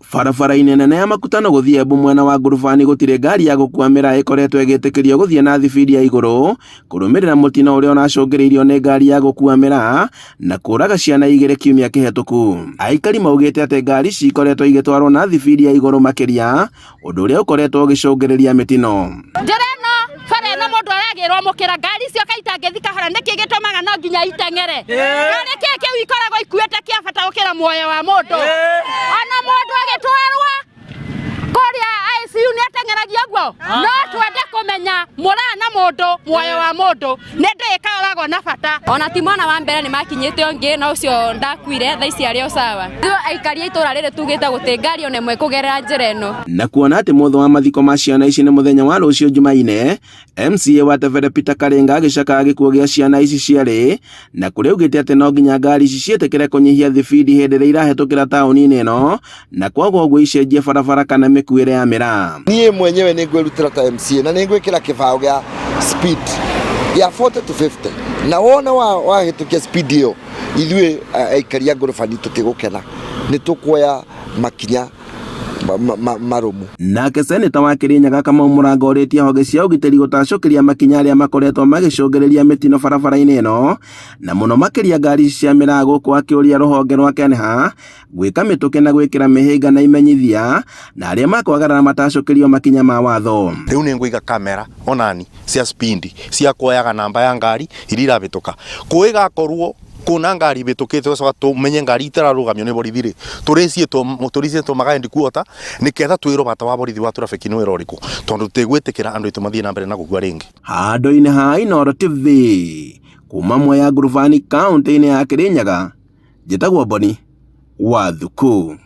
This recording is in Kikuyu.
Barabara-inĩ nene ya Makutano gũthiĩ Embu mwena wa Ngurubani gũtirĩ ngari ya gũkua mĩraa ĩkoretwo ĩgĩtĩkĩrio gũthiĩ na thibindi ya igũrũ kũrũmĩrĩra mũtino ũrĩa ũracũngĩrĩirio nĩ ngari ya gũkua mĩraa na kũraga ciana igĩrĩ kiumia kĩhetũku. Aikari maugĩte atĩ ngari ici ikoretwo igĩtwarwo na thibindi ya igũrũ makĩria ũndũ ũrĩa ũkoretwo ũgĩcũngĩrĩria mĩtino. Njĩra ĩno bara ĩno mũndũ aragĩrwo mũkĩra ngari icio kaĩ itangĩthi kahora nĩkĩ gĩtũmaga no nginya iteng'ere karĩ kĩ kĩu ikoragwo ikuĩte kĩa bata gũkĩra muoyo wa mũndũ ona mũndũ agĩtwarwo kũrĩa ICU nĩ ateng'eragio ũguo no twende kũmenya mũraa na mũndũ muoyo wa mũndũ nĩ ndĩ ĩkoragwo na bata. Ona ti mwana wa mbere nĩ makinyĩte ũngĩ na ũcio ndakuire thaa ici arĩ o sawa. Ithuĩ aikari a itũra rĩrĩ tugĩte gũtĩ ngari ona ĩmwe ĩkũgerera njĩra ĩno. Na kuona atĩ mũthũ wa mathiko ma ciana ici nĩ mũthenya wa rũciũ Jumaine, MCA wa Tebere Peter Karinga agĩcakaya gĩkuũ gĩa ciana ici cierĩ, na kũrĩa augĩte atĩ no nginya ngari ici ciĩtĩkĩre kũnyihia thibindi hĩndĩ ĩrĩa irahetũkĩra taũni-inĩ ĩno, na kwaga ũguo icenjie barabara kana mĩkuĩre ya mĩraa. Niĩ mwenyewe nĩ ngwĩrutĩra ta MCA na nĩ ngwĩkĩra kĩbaũ gĩa speed gĩa 40 to 50 na wona wahĩtũkia speed ĩyo ithuĩ aikari a ngorobani tũtigũkena, nĩ tũkuoya makinya marũmu. Nake Seneta wa Kirinyaga Kamau Mũrango orĩtie honge cia ũgitĩri gũtacũkĩria makinya arĩa makoretwo magĩcũngĩrĩria mĩtino barabara-inĩ ĩno na mũno makĩria ngari cia mĩraa gũkũ akĩũria rũhonge rwa KENHA gwĩka mĩtũkĩ na gwĩkĩra mĩhĩnga na imenyithia na arĩa makwagarara matacũkĩrio makinya ma watho. Rĩu nĩ ngũiga kamera onani cia speed cia kuoyaga namba ya ngari iria irabĩtũka kũĩgakorwo kuna ngari ibĩtũkĩte tũgacoka tũmenye ngari itararũgamio nĩ borithi rĩ tũrĩciĩtwo tũmaga headquarter nĩketha twĩrwo bata wa borithi wa traffic nĩ wĩra ũrĩkũ tondũ tũtigwĩtĩkĩra andũ aitũ mathiĩ na mbere na gũkua rĩngĩ. Handũ-inĩ ha Inooro TV kuma Mwea Ngurubani kaũntĩ-inĩ ya Kirinyaga, njĩtagwo Boni wa Thuku.